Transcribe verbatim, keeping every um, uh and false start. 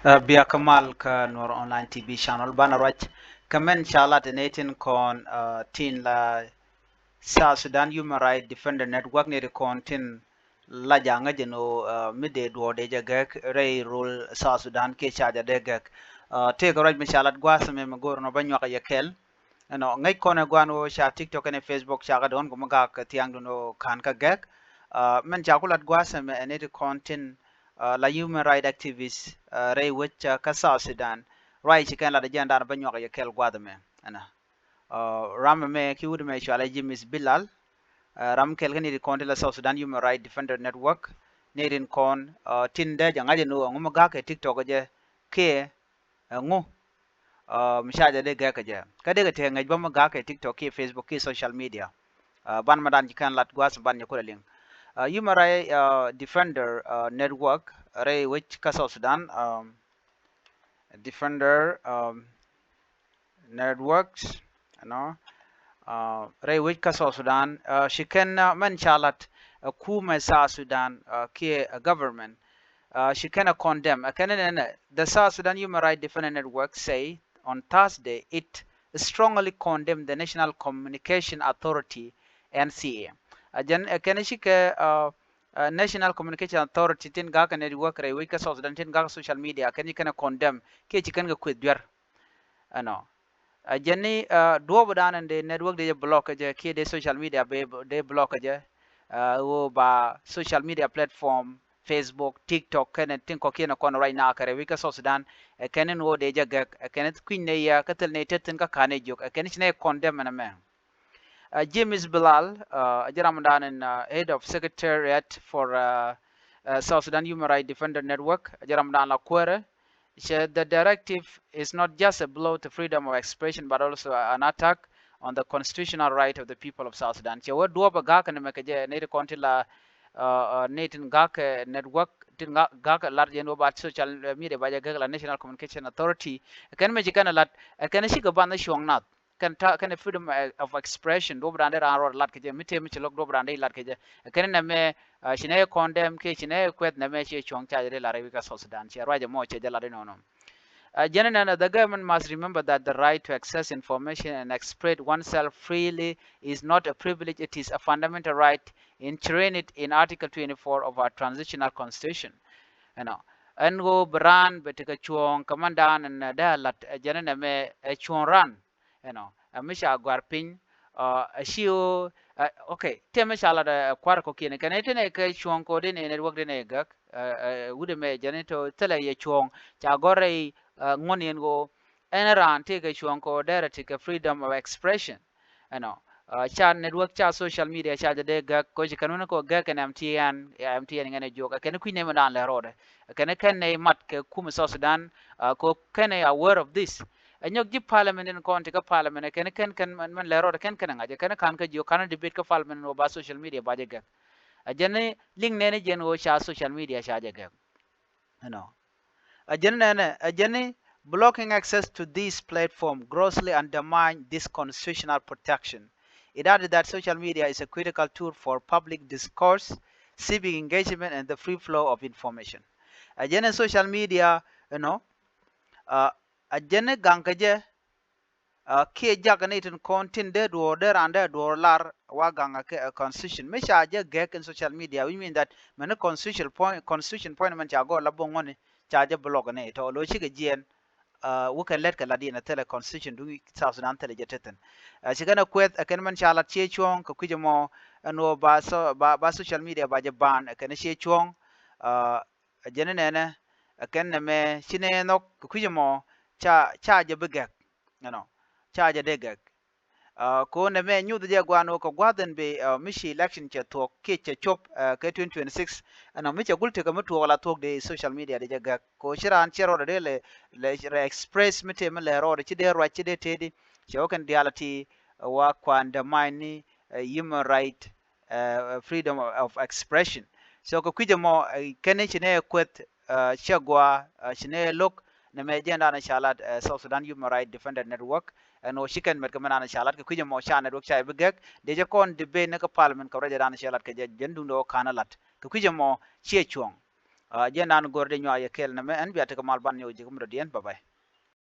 Ɛ, bia kä mal kä Nuɔr Online T V channel, banɛ ruac. Kä mɛn ca lat ni tin kɔn, ɛ, tin la South Sudan Human Rights Defender Network ni ti kɔn tin la jaŋä jɛ ni ɣöö, ɛ, mi dee duɔɔr dee jɛ gɛk rɛy rol South Sudan kiɛ ca jɛ dee gɛk. Ɛ, tëëkɛ ruac mi ca lat gua̱a̱th mɛ mi go̱o̱r nɔ bä nyuak yɛ kɛl. Ɛnɔ, ŋäc kɔn ɛ gua̱a̱n ɣöö ca TikTok kɛnɛ Facebook ca kɛ dɔ̱ŋ kum gak thiaŋdun ɣöö ka̱n kä gɛk. Ɛ, mɛn ca ku lat gua̱a̱th mɛ ɛ ni ti kɔn tin, ɛ, la human rights activist, ɛ, rɛy wec, ɛ, kä South Sudan. Ruac ci kɛn lat ɛ jɛn dan bä nyuak yɛ kɛl gua̱a̱th mɛ. Ɛnɔ. Ɛ, ram mɛ ki wut mɛ cualɛ James Bilal. Ɛ, ram kɛl kä ni ti kɔn tin la South Sudan Human Rights Defender Network. Ni rin kɔn, ɛ, tin dee jɛ ŋa̱c ɛn ɣöö ɛŋu mi gak kɛ TikTok jɛ kiɛ ɛŋu, ɛ, mi ca jɛ dee gɛk kɛ jɛ. Kä dee kɛ tëë ŋäc bä mi gak kɛ TikTok kiɛ Facebook kiɛ social media. Ɛ, ban mɛ dan ci kɛn lat gua̱a̱th ban nyɛ kulɛ liŋ. Ɛ, Human Rights, ɛ, Defender, ɛ, Network rɛy wec kä South Sudan, ɛ, Defender, ɛ, Networks, you know, ɛ, rɛy wec kä South Sudan, ɛ, ci kɛn, ɛ, mɛn ca lat, ɛ, kumɛ South Sudan, ɛ, kiɛ, ɛ, government. Ɛ, ci kɛn ɛ condemn. Ɛ kɛn ɛ nɛnɛ, the South Sudan Human Rights Defender Network say on Thursday it strongly condemn the National Communication Authority, N C A. Ɛ jɛn ɛ kɛn cikɛ, ɛ, ɛ, National Communication Authority tin gak network rɛy wec kä South Sudan tin gak social media, kɛn ci kɛn ɛ condemn kiɛ ci kɛn kɛ kueth duer. Ɛnɔ. Ɛ jɛn ni, ɛ, duɔɔp dan in dee network dee jɛ block kɛ jɛ kiɛ dee social media bɛ dee block kɛ jɛ. Ɛ, ɣöö ba social media platform, Facebook, TikTok, kɛnɛ tin kɔ̱kiɛn ɛ kɔn right now kɛ rɛy wec kä South Sudan. Ɛ kɛn in ɣöö dee jɛ gɛk, ɛ kɛn kui̱ny nɛ yɛ kä thil nɛ tet thi̱n kä ka̱n ɛ jiök, ɛ kɛn ci nɛ condemn ɛn ɛmɛ. Ɛ, James Bilal, ɛ, ɛ jɛ ram dan in, ɛ, head of secretariat for, ɛ, ɛ, South Sudan Human Rights Defender Network, ɛ jɛ ram dan la kuäärä. Cɛ, the directive is not just a blow to freedom of expression but also an attack on the constitutional right of the people of South Sudan. Cɛ wä duɔp a gak ni mɛ kɛ jɛ ni ti kɔn ti la, ɛ, ɛ, ni tin gak, ɛ, network tin gak, gak lat jɛ ni wä ba social media ba jɛ gak la National Communication Authority. Kɛn mɛ ci kɛn a lat, ɛ kɛn ci kɛ ban cuɔ̱ŋ nath. Kɛn ta, kɛn freedom, ɛ, of expression, duɔp dan dee raan rɔɔd lat kɛ jɛ, mi tëë mi ci lo̱k duɔp dan dee lat kɛ jɛ. Kɛn nɛ mɛ, ɛ, ci nɛ condemn kiɛ ci nɛ kuɛth nɛ mɛ ci cuɔ̱ŋ ca jɛ dee lat rɛy wec kä South Sudan, ci ruacɛ mɔ cɛ jɛ lat inɔnɔ. Ɛ, jɛn nɛ, the government must remember that the right to access information and express oneself freely is not a privilege, it is a fundamental right enshrined in Article twenty-four of our transitional constitution. Ɛnɔ. Ɛn ɣöö bi raan bɛ tekɛ cuɔ̱ɔ̱ŋ kɛ mandan ɛn dee a lat, ɛ, jɛn nɛ mɛ ɛ cuɔ̱ɔ̱ŋ raan. Ɛnɔ, ɛ mi ca gɔ̱a̱r piny, ɛ, ɛ ci ɣöö, ɛ, okay, tëë mi ca lat, ɛ, kua̱r kɔ̱kiɛn kɛn ɛ tënɛ kɛ cuɔ̱ɔ̱ŋ kɛ ɣöö dee nɛ network dee nɛ gäk, ɛ, ɛ, wut ɛmɛ jɛn ɛ tɔ thilɛ yɛ cuɔ̱ɔ̱ŋ, ca gɔ̱r rɛy, ɛ, ŋuɔ̱n yɛn ɣöö ɛn raan tëë kɛ cuɔ̱ɔ̱ŋ kɛ ɣöö dee rɛ tekɛ freedom of expression. Ɛnɔ, ɛ, ca network, ca social media ca jɛ dee gäk, kɛ ɣöö ci kɛn wun kɛ ɣöö gäk kɛn M T N, ɛ, M T N ŋɛn ɛ jiök, ɛ kɛn kui̱ny nɛ mi dan lɛ rɔɔdɛ, ɛ kɛn kɛn nɛ mat kɛ kumɛ South Sudan, ɛ, kɛ ɣöö kɛn ɛ aware of this. Ɛ nyɔk ji̱ parliament in kɔn ti kä parliament ɛ kɛn kɛn kɛn mɛn, mɛn lɛ rɔɔdɛ kɛn kɛn ɛ ŋa̱c ɛ kɛn ka̱n kä jiök ka̱n ɛ debate kä parliament in wä ba social media ba jɛ gɛk. Ɛ jɛn ni liŋ nɛn i̱ jɛn ɣöö ca social media ca jɛ gɛk. Ɛnɔ. Ɛ jɛn nɛnɛ, ɛ jɛn ni blocking access to this platform grossly undermine this constitutional protection. It added that social media is a critical tool for public discourse, civic engagement and the free flow of information. Ɛ jɛn ni social media, you know, ɛ, ɛ jɛn ni gaŋ kɛ jɛ, ɛ, kiɛ jak ni tin kɔn tin dee duɔɔr, dee raan dee duɔɔr lar wa gaŋ kɛ, ɛ, constitution. Mi ca jɛ gɛk in social media, which mean that mɛn ni constitution point, constitution point mɛn ca gɔɔ la boŋ ŋɔni ca jɛ block ni tɔ lo cikɛ jiɛn, ɛ, wä kɛn lɛt kɛ lat yɛn a thilɛ constitution duŋ South Sudan thilɛ jɛ tethin. Ɛ, ci kɛn a kuɛth, ɛ, kɛn mɛn ca lat ciɛ cuɔ̱ɔ̱ŋ kɛ kui̱c ɛmɔ ɛn ɣöö ba so, ba, ba social media ba jɛ ban, ɛ, kɛn ciɛ cuɔ̱ɔ̱ŋ, ɛ, ɛ jɛn ni nɛnɛ, ɛ kɛn nɛmɛ ci nɛ nhɔk kɛ kui̱c ɛmɔ ca, ca jɛ bi gɛk, you know, ca jɛ dee gɛk. Ɛ, kɛ ɣöö nɛmɛ nyuth jɛ gua̱a̱n ɣöö kɛ gua̱a̱th ɛn bi, ɛ, mi ci election cɛ thuɔ̱k kiɛ cɛ cop, ɛ, kɛ twenty twenty-six, ɛnɔ mi cɛ gul tekɛ mi tuɔɔk la thuɔ̱k dee social media dee jɛ gɛk. Kɛ ɣöö ci raan ciɛ rɔɔdɛ dee lɛ, lɛ, lɛ express mi tëë mi lɛ rɔɔdɛ ci dee ruac ci dee tëëdi, cɛ wä kɛn diaal a ti, ɛ, wa kuan däma̱a̱ny ni, ɛ, human right, ɛ, freedom of, of expression. So kɛ kui̱c ɛmɔ, ɛ, kɛn ci nɛ kueth, ɛ, cɛ gua, ɛ, ci nɛ lo̱k nɛmɛ jɛn dan ca lat, ɛ, South Sudan Human Rights Defender Network. Ɛn ɣöö ci kɛn met kɛ mɛ dan ca lat kɛ kui̱c ɛmɔ ca network ca bi gɛk. Dee jɛ kɔn debate ni kɛ parliament kɛ ruacɛ dan ca lat kɛ jɛ jɛn duŋdɛ ɣöö ka̱n lat. Kɛ kui̱c ɛmɔ ciɛ cuɔ̱ŋ. Jiɛn dan go̱r dee nyuak yɛ kɛɛl nɛmɛ, ɛn bia tekɛ mal ban nyɔk ji̱ kä mi dɔ̱diɛn. Bye bye.